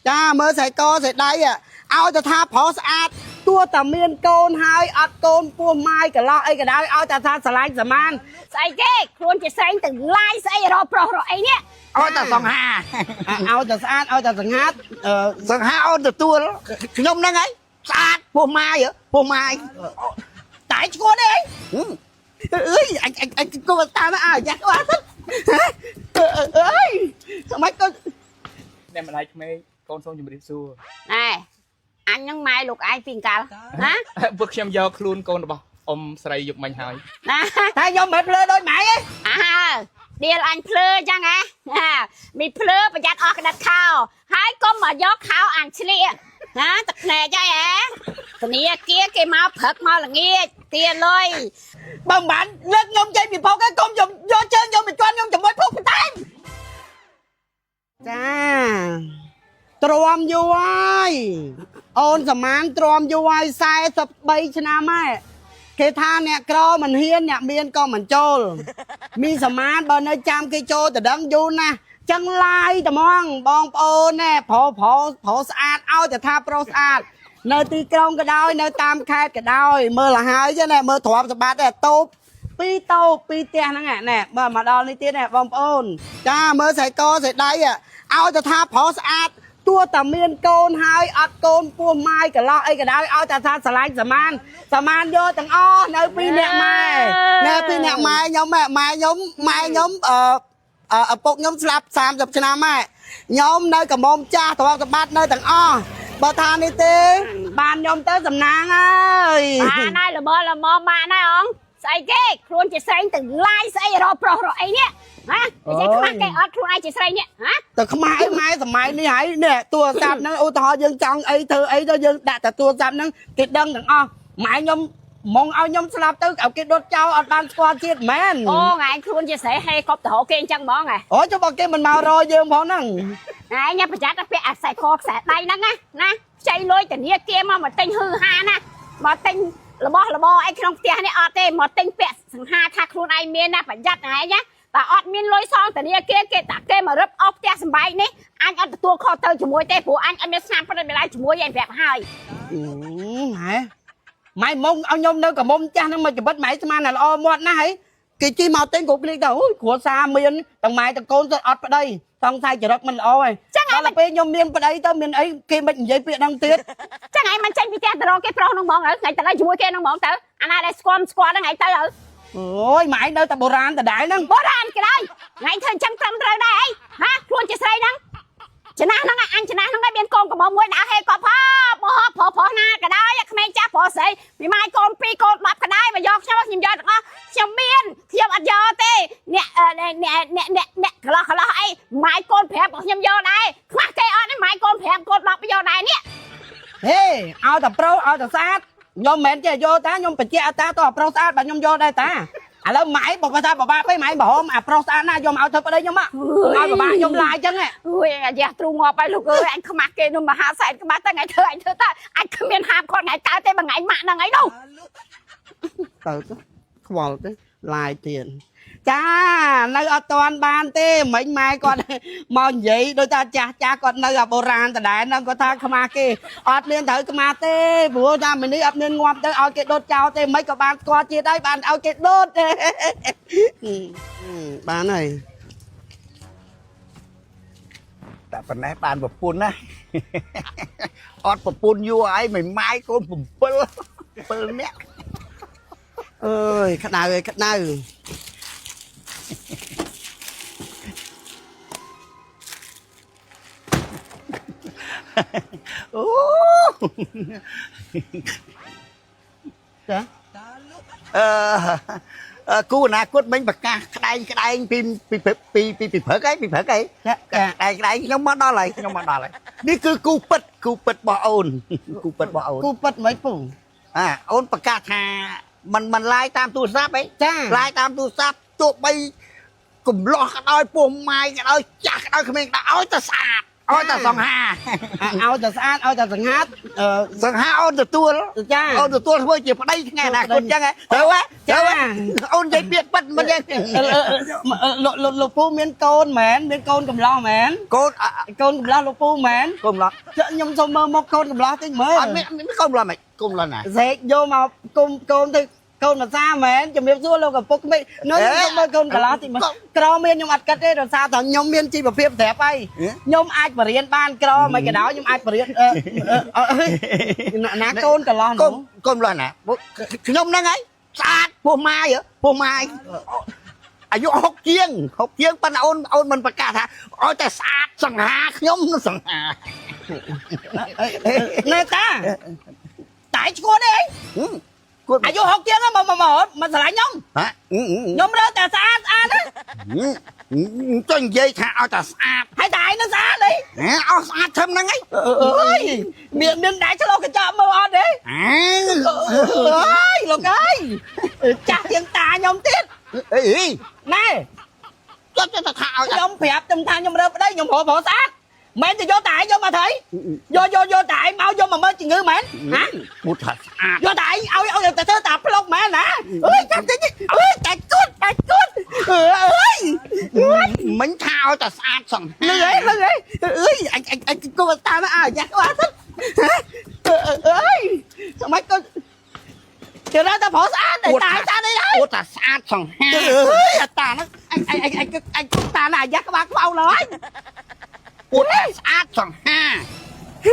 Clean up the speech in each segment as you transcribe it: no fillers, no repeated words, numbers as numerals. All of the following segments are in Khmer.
ចាមើលខ្សែកខ្សែដៃឲ្យទៅថាប្រុសស្អាតទោះតែមានកូនហើយអត់កូនពោះម៉ាយកន្លោះអីក៏ដោយឲ្យតែថាស្រឡាញ់សមាន ស្អីគេខ្លួនជាស្រីទៅឡាយស្អីរកប្រុសរកអីនេះ ឲ្យតែសង្ហា ឲ្យតែស្អាតឲ្យតែសង្ហាតអឺ សង្ហាអូនទទួលខ្ញុំហ្នឹងហើយស្អាតពោះម៉ាយហ៎ពោះម៉ាយ តែឈួតទេអីអើយអញអញអញគួរតាមអើយ៉ាក់អត់អើយមិនក៏ អ្នកម្ដាយក្មេកកូនសូមជម្រាបសួរ ណែអញនឹងម៉ែលោកឯងពីកាលណា ពួកខ្ញុំយកខ្លួនកូនរបស់អ៊ំស្រីយុគមិញហើយ ណា តែខ្ញុំមិនភ្លើដូចម៉ែឯង អើដៀលអញភ្លើអញ្ចឹងហ៎មីភ្លើប្រយ័ត្នអស់ក្តាត់ខោហើយកុំមកយកខោអញឆ្លៀកណាទឹកភ្នែកហើយហ៎ធនាគារគេមកព្រឹកមកល្ងាចទាលុយ បើមិនបានលើកខ្ញុំចេញពីភោគឯងកុំយកយកជើងយកមកជន់ខ្ញុំជាមួយភោគផ្តែមចាទ្រាំយូរហើយអូនសមានទ្រាំយូរហើយ43ឆ្នាំហើយគេថាអ្នកក្រមិនហ៊ានអ្នកមានក៏មិនចូល មានសមានបើនៅចាំគេចូលទៅដឹងយូរណាស់ចឹងឡាយត្មងបងប្អូនណែប្រុសប្រុសប្រុសស្អាតឲ្យតែថាប្រុសស្អាត នៅទីក្រុងក៏ដោយនៅតាមខេត្តក៏ដោយមើលឲ្យហើយចឹងណែមើលទ្រព្យសម្បត្តិតែតូបពីរតូបពីរផ្ទះហ្នឹងណែបើមកដល់នេះទៀតណែបងប្អូន ចាមើលខ្សែកខ្សែដៃឲ្យតែថាប្រុសស្អាតទោះតែមានកូនហើយអត់កូនពោះម៉ាយកន្លោះអីក៏ដោយឲ្យតែថាស្រឡាញ់សមានសមានយកទាំងអស់នៅពីរអ្នកម៉ែណែពីរអ្នកម៉ែខ្ញុំម៉ែខ្ញុំម៉ែខ្ញុំអឺឪពុកខ្ញុំស្លាប់30ឆ្នាំហើយខ្ញុំនៅកំមុំចាស់ទ្រព្យសម្បត្តិនៅទាំងអស់បើថានេះទេបានខ្ញុំទៅសំណាងហើយ បានហើយល្មមល្មមបានហើយអងស្អីគេខ្លួនជាស្រីទៅឡាយស្អីរកប្រុសរកអីនេះហ៎និយាយខ្មាស់គេអត់ខ្លួនឯងជាស្រីនេះហ៎ តែខ្មាស់អីម៉ែសម័យនេះហើយនេះទូរស័ព្ទហ្នឹងឧទាហរណ៍យើងចង់អីធ្វើអីទៅយើងដាក់តែទូរស័ព្ទហ្នឹងគេដឹងទាំងអស់ម៉ែខ្ញុំម៉ងឲ្យខ្ញុំស្លាប់ទៅឲ្យគេដុតចោលអត់បានស្គាល់ជាតិមែន អូថ្ងៃខ្លួនជាស្រីហេកប់ទៅរកគេអញ្ចឹងហ្មងហ៎ អូចុះបើគេមិនមករកយើងផងហ្នឹង ឯងប្រយ័ត្នពាក់អាខ្សែកខ្សែដៃហ្នឹងណាណាខ្ចីលុយធនាគារមកមកទិញហឺហាណាមកទិញរបស់របរអីក្នុងផ្ទះនេះអត់ទេមកទិញពាក់សង្ហាថាខ្លួនឯងមានណាប្រយ័ត្នឯងណាតែអត់មានលុយសងធនាគារគេតាគេមករឹបអស់ផ្ទះសម្បែងនេះអញអត់ទទួលខុសត្រូវជាមួយទេព្រោះអញអត់មានស្នាមប្រតិបត្តិជាមួយឯងប្រាប់ហើយ ហែម៉ែម៉ងឲ្យខ្ញុំនៅកំមុំចាស់ហ្នឹងមកច្បិតម៉ែស្មានតែល្អមាត់ណាស់ហីគេជិះមកទិញគ្រប់គ្លីកទៅអូយគ្រួសារមានទាំងម៉ែទាំងកូនទៅអត់ប្តីសង្ស័យចរិតមិនល្អហើយដល់ពេលខ្ញុំមានប្តីទៅមានអីគេមិននិយាយពាក្យហ្នឹងទៀត ចឹងឯងមិនចេញពីផ្ទះទៅរកគេប្រុសហ្នឹងហ្មងទៅថ្ងៃទៅជាមួយគេហ្នឹងហ្មងទៅអាណាដែលស្គាល់ស្គាល់ហ្នឹងថ្ងៃទៅទៅ អូយម៉ែនៅតែបុរាណដដែលហ្នឹង បុរាណគេដែរថ្ងៃធ្វើអញ្ចឹងត្រឹមត្រូវដែរអីហាខ្លួនជាស្រីហ្នឹងចំណាស់ហ្នឹងអញចំណាស់ហ្នឹងឯងមានកូនកំមុំមួយដើរហេកប់ផបោះប្រុសប្រុសណាក៏ដោយក្មេងចាស់ប្រុសស្រីមីម៉ាយកូន2កូន10ក៏ដែរមកយកខ្ញុំខ្ញុំយកទាំងអស់ខ្ញុំមានខ្ញុំអត់យកទេអ្នកអ្នកអ្នកអ្នកអ្នកកន្លោះកន្លោះអីម៉ាយកូន5ក៏ខ្ញុំយកដែរខ្មាស់គេអត់ទេម៉ាយកូន5កូន10យកដែរនេះ ហេឲ្យតែប្រុសឲ្យតែស្អាតខ្ញុំមិនមែនចេះយកតាខ្ញុំបញ្ជាក់ឲ្យតាតោះប្រុសស្អាតបាទខ្ញុំយកដែរតាឥឡូវម៉ែបើគាត់ថាបបាក់ពេកម៉ែប្រហមអាប្រុសស្អាតណាស់យកមកឲ្យធ្វើប្តីខ្ញុំឲ្យបបាក់ខ្ញុំឡាយចឹង អុយអាយ៉ាទ្រូងាប់ហើយលោកអើយអញខ្មាស់គេនោះមហាសែនខ្មាស់តែថ្ងៃធ្វើអញធ្វើតើអញគ្មានហាមគាត់ថ្ងៃកើតទេមួយថ្ងៃម៉ាក់ហ្នឹងអីនោះ ទៅទៅខ្វល់ទៅឡាយទៀតចានៅអត់តាន់បានទេមិញម៉ែគាត់មកនិយាយដូចថាចាស់ចាស់គាត់នៅអាបុរាណដដែលហ្នឹងគាត់ថាខ្មាស់គេអត់មានត្រូវខ្មាស់ទេព្រោះថាមីនេះអត់មានងាប់ទៅឲ្យគេដុតចោលទេមិនក៏បានស្គាល់ជាតិហើយបានឲ្យគេដុតបានហើយ តែប៉ុណ្ណេះបានប្រពន្ធណា អត់ប្រពន្ធយូរហើយមិនម៉ាយកូន7 7នាក់ អើយក្តៅអើយក្តៅ អូ ចា អឺអឺគូអនាគតមិញប្រកាសក្តែងក្តែងពីពីពីពីពីព្រឹកអីពីព្រឹកអី ចាចា ក្តែងក្តែងខ្ញុំមកដល់ហើយខ្ញុំមកដល់ហើយនេះគឺគូពិតគូពិតរបស់អូនគូពិតរបស់អូន គូពិតមិនពូ អាអូនប្រកាសថាมันมันឡាយតាមទូរស័ព្ទអី ចា ឡាយតាមទូរស័ព្ទទោះបីកំលោះក៏ដោយពោះម៉ាយក៏ដោយចាស់ក៏ដោយក្មេងក៏ដោយឲ្យតែស្អាត ឲ្យតែសង្ហា ឲ្យតែស្អាតឲ្យតែសង្ហាអឺ សង្ហាអូនទទួល ចា អូនទទួលធ្វើជាប្តីថ្ងៃអនាគតចឹងហ៎ត្រូវហ៎ត្រូវហ៎អូននិយាយពាក្យប៉ិតមិនចឹង លោកលោកលោកពូមានកូនមែនមានកូនកំឡោះមែនក ូន កូនកំឡោះលោកពូមែនក ូនឡោះ ចុះខ្ញុំសុំមើលមកកូនកំឡោះតិចមើល អត់មានកូនឡោះមិនកូនឡោះណា សេកយកមកគុំកូនទៅកូនភាសាមែនជំរាបសួរលោកឪពុកក្មេកនោះខ្ញុំមើលកូនកំឡោះតិចមើលក្រមានខ្ញុំអត់គិតទេដោយសារតែខ្ញុំមានជីវភាពស្រាប់ហើយខ្ញុំអាចបរៀនបានក្រមិនក៏ដោយខ្ញុំអាចបរៀនណាកូនកំឡោះ កូនកូនឡោះណាខ្ញុំហ្នឹងហើយស្អាតពោះម៉ាយពោះម៉ាយអាយុ60ជាង60ជាងប៉ុន្តែអូនអូនមិនប្រកាសថាឲ្យតែស្អាតសង្ហាខ្ញុំសង្ហា ណែតាតែឈួតទេ គួត អាយុ60ជាងមកមកមកស្រឡាញ់ខ្ញុំ ហ៎ ខ្ញុំរើតែស្អាតស្អាតណា ចុះនិយាយថាឲ្យតែស្អាត ហើយតែឯងនឹងស្អាតអី ហ៎អស់ស្អាតធំហ្នឹងឯង អើយមានមានដែរឆ្លោះកញ្ចក់មើលអត់ទេ អើ អើយលោកអើយចាស់ជាងតាខ្ញុំទៀត អី ណែ ចុះទៅថាឲ្យ ខ្ញុំប្រាប់ខ្ញុំថាខ្ញុំរើប្តីខ្ញុំរកប្រុសស្អាតមិនទៅយកតែឯងយកមកថៃយកយកយកតែឯងមកយកមកមើលជំងឺមែនហ៎ ពុតថាស្អាត យកតែឯងឲ្យឲ្យតែធ្វើតាផ្លុកមែនណាអើយចាំតិចអើយតែគត់តែគត់អើយ មិញថាឲ្យតែស្អាតសង្ហា លឺអីលឺអីអើយអញអញអញគួរតាមអើយ៉ាក្បាលសិនអើយមិនក៏គេរកតែប្រុសស្អាតតែតាស្អាតអីដែរ ពុតថាស្អាតសង្ហា អើយអាតាហ្នឹងអញអញអញអញអញតាណាអាយ៉ាក្បាលខ្វៅឡើយ ពុតថាស្អាតសង្ហា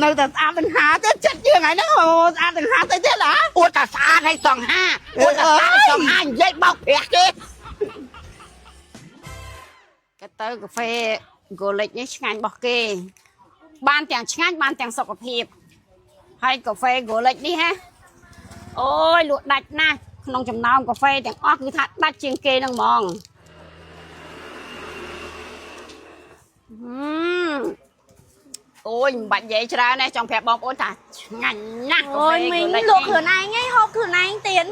នៅតែស្អាតទាំងហាទៀតចិត្តយើងថ្ងៃហ្នឹងស្អាតទាំងហាទៅទៀតហ៎ ពុតថាស្អាតឲ្យសង្ហាពុតថាស្អាតសង្ហានិយាយបោកប្រាក់គេ ក៏ទៅកាហ្វេហ្គោលិចនេះឆ្ងាញ់របស់គេ បានទាំងឆ្ងាញ់បានទាំងសុខភាពហើយកាហ្វេហ្គោលិចនេះហ៎អូយលក់ដាច់ណាស់ក្នុងចំណោមកាហ្វេទាំងអស់គឺថាដាច់ជាងគេហ្នឹងហ្មងហឹមអូយមិនបាច់និយាយច្រើនទេចង់ប្រាប់បងប្អូនថាឆ្ងាញ់ណាស់កា អូ ហ្វេ យមីង ហ្គោលិច លក់ខ្លួនឯងឯងហូបខ្លួនឯងទៀត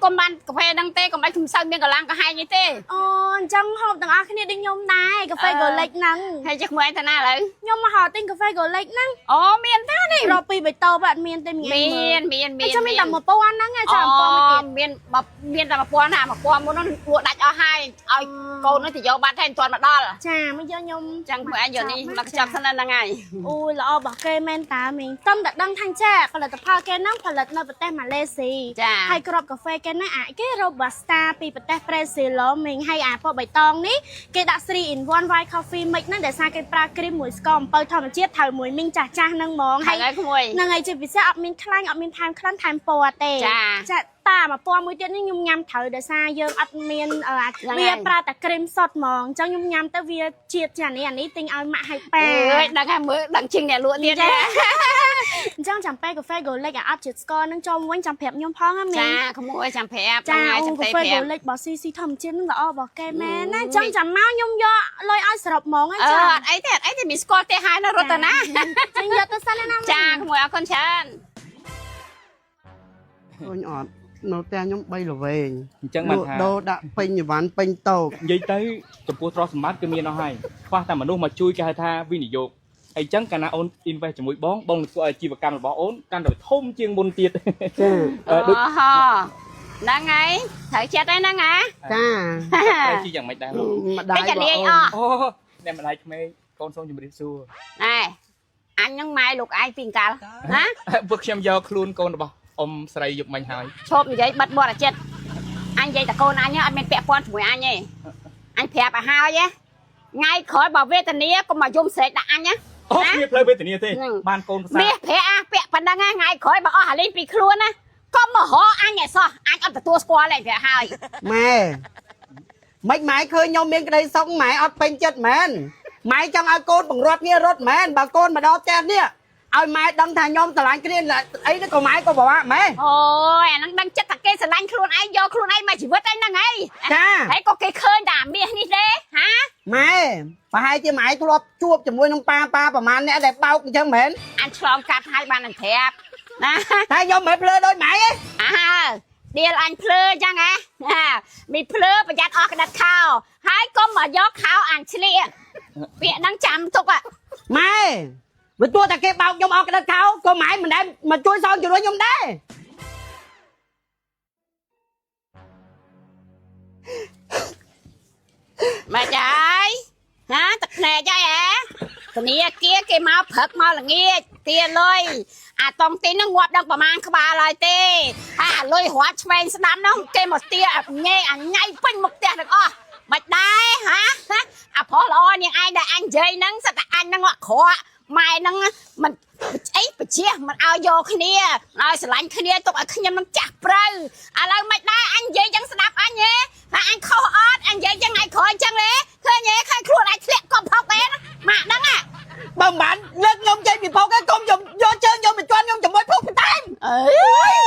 កុំបានកាហ្វេហ្នឹងទេកុំឲ្យខ្ញុំសូវមានកម្លាំងកាហែងអីទេ អូអញ្ចឹងហូបទាំងអស់គ្នាដូចខ្ញុំដែរកាហ្វេ អឺ ហ្គោលិចហ្នឹង ហើយចេះក្មួយឯងទៅណាឥឡូវ ខ្ញុំមកហៅទិញកាហ្វេហ្គោលិចហ្នឹង អូមានតានេះ រកពីបៃតងបើអត់មានទេមីង មានមានមាន ចាំមានតែ1000ហ្នឹងឯងចាំ1000មួយទៀត មានបើមានតែ1000ណា1000មុនហ្នឹងលក់ដាច់អស់ហើយឲ្យកូនហ្នឹងទៅយកបាត់ហើយមិនទាន់មកដល់ ចាមកយកខ្ញុំ ចឹងពួកឯងយកនេះមកចាប់សិនហ្នឹងហើយ អូយល្អរបស់គេមែនតើមីងតំតែដឹងថាចាផលិតផលគេហ្នឹងផលិតនៅប្រទេសម៉ាឡេស៊ី ចា ហើយគ្រាប់កាហ្វេគេហ្នឹងអាគេ Robusta ពីប្រទេសប្រេស៊ីលមីងហើយអាពណ៌បៃតងនេះគេដាក់3 in 1 white coffee mix ហ្នឹងដែលសារគេប្រើគ្រីមមួយស្ករអំពៅធម្មជាតិត្រូវមួយមីងចាស់ចាស់ហ្នឹងហ្មង ហើយ ហើយ ហើយក្មួយ ហ្នឹងហើយជាពិសេសអត់មានខ្លាញ់អត់មានថែមក្លិនថែមពណ៌ទេ ចា ចាតាមួយពណ៌មួយទៀតនេះខ្ញុំញ៉ាំត្រូវដោយសារយើងអត់មានអឺអា ហ្នឹង វា ហើយ ប្រើតែគ្រីមសុទ្ធហ្មងអញ្ចឹងខ្ញុំញ៉ាំទៅវាជាតិជាអានេះអានេះទិញឲ្យម៉ាក់ឲ្យប៉ា អើយដឹងហើយមើលដឹងជាងអ្នកលក់ទៀតណា អញ្ចឹងចាំពេលកាហ្វេហ្គោលិចអាអត់ជាតិស្ករហ្នឹងចូលមកវិញចាំប្រាប់ខ្ញុំផងណាមីង ចាក្មួយចាំប្រាប់ ចា ហ្នឹងហើយ អូ ចាំទេ កាហ្វេ ប្រាប់ ហ្គោលិចរបស់ស៊ីស៊ីធម្មជាតិហ្នឹងល្អរបស់គេមែនណា អូយ អញ្ចឹងចាំមកខ្ញុំយកលុយឲ្យសរុបហ្មងហ្នឹង អឺ ចា អត់អីទេអត់អីទេមានស្គាល់ទេហើយណារត់ទៅណា ចឹងយកទៅសិនណាមីង ចាក្មួយអរគុណច្រើន ឃើញអត់នៅផ្ទះខ្ញុំ3ល្វែង អញ្ចឹងបានថា លក់ដូរដាក់ពេញអីវ៉ាន់ពេញតូប និយាយទៅចំពោះទ្រព្យសម្បត្តិគឺមានអស់ហើយខ្វះតែមនុស្សមកជួយគេហៅថាវិនិយោគហើយអញ្ចឹងកាលណាអូន invest ជាមួយបងបងនឹងធ្វើឲ្យអាជីវកម្មរបស់អូនកាន់តែធំជាងមុនទៀត ចា អឺដូច អូហហ្នឹងហើយត្រូវចិត្តហើយហ្នឹងហ៎ ចា តែជាយ៉ាងម៉េចដែរលោក ម្ដាយ តិចតែលាយអស់ អូអ្នកម្ដាយក្មេងកូនសូមជម្រាបសួរ ណែអញហ្នឹងម៉ែលោកឯងពីកាលណា ពួកខ្ញុំយកខ្លួនកូនរបស់អ៊ំស្រីយប់មិញហើយ ឈប់និយាយបិទមាត់អាចិត្តអញនិយាយតែកូនអញអត់មានពាក់ព័ន្ធជាមួយអញទេអញប្រាប់ឲ្យហើយថ្ងៃក្រោយបើវេទនាកុំមកយំស្រែកដាក់អញណា អូគ្មានផ្លូវវេទនាទេ ហ្នឹង បានកូនប្រសា មាសប្រាក់អាពាក់ប៉ុណ្ណឹងថ្ងៃក្រោយបើអស់អាលីងពីខ្លួនណាកុំមករកអញឲ្យសោះអញអត់ទទួលស្គាល់ទេប្រាប់ហើយ ម៉ែមិនម៉ែឃើញខ្ញុំមានក្តីសុខម៉ែអត់ពេញចិត្តមែនម៉ែចង់ឲ្យកូនបង្រត់គ្នារត់មែនបើកូនមកដល់ផ្ទះនេះឲ្យម៉ែដឹងថាខ្ញុំស្រឡាញ់គ្នាអីនេះក៏ម៉ែក៏ពិបាកម៉ែ អូយអាហ្នឹងដឹងចិត្តថាគេស្រឡាញ់ខ្លួនឯងយកខ្លួនឯងមកជីវិតឯងហ្នឹងហើយ ចា ហើយក៏គេឃើញតែអាមាសនេះទេហា ម៉ែប្រហែលជាម៉ែធ្លាប់ជួបជាមួយនឹងប៉ាប៉ាប្រហែលអ្នកដែលបោកអញ្ចឹងមែន អញឆ្លងកាត់ហើយបាននឹងប្រាប់ណា តែខ្ញុំមិនភ្លើដូចម៉ែទេ អើដៀលអញភ្លើអញ្ចឹងហ៎ណាមីភ្លើប្រយ័ត្នអស់ក្តាត់ខោហើយកុំមកយកខោអញឆ្លៀកពាក្យហ្នឹងចាំទុកហ่ะ ម៉ែវាទោះតែគេបោកខ្ញុំអស់ក្តិតខោក៏ម៉ែមិនដែលមកជួយសងជំនួយខ្ញុំដែរ ម៉េចហើយហាទឹកភ្នែកហើយហ៎ធនាគារគេមកព្រឹកមកល្ងាចទាលុយអាតុងទីនហ្នឹងងាប់ដល់ប្រមាណក្បាលហើយទេហើយអាលុយរត់ឆ្វេងស្ដាំហ្នឹងគេមកទាអាញ៉ែអាញ៉ៃពេញមុខផ្ទះទាំងអស់មិនដែរហាហាអាប្រុសល្អនាងឯងដែលអញនិយាយហ្នឹងសិតតែអញហ្នឹងអក្រក់ម៉ែហ្នឹងមិនអីបជាមិនឲ្យយកគ្នាមិនឲ្យស្រឡាញ់គ្នាទុកឲ្យខ្ញុំនឹងចាស់ព្រៅឥឡូវមិនដែរអញនិយាយចឹងស្ដាប់អញហេថាអញខុសអត់អញនិយាយចឹងថ្ងៃក្រោយចឹងទេឃើញទេឃើញខ្លួនឯងធ្លាក់កប់ផុកទេណាម៉ាក់ហ្នឹងអា បើមិនបានលើកខ្ញុំចេញពីភោគឯងកុំយកយកជើងយកមកជន់ខ្ញុំជាមួយភោគផ្តែង អើយ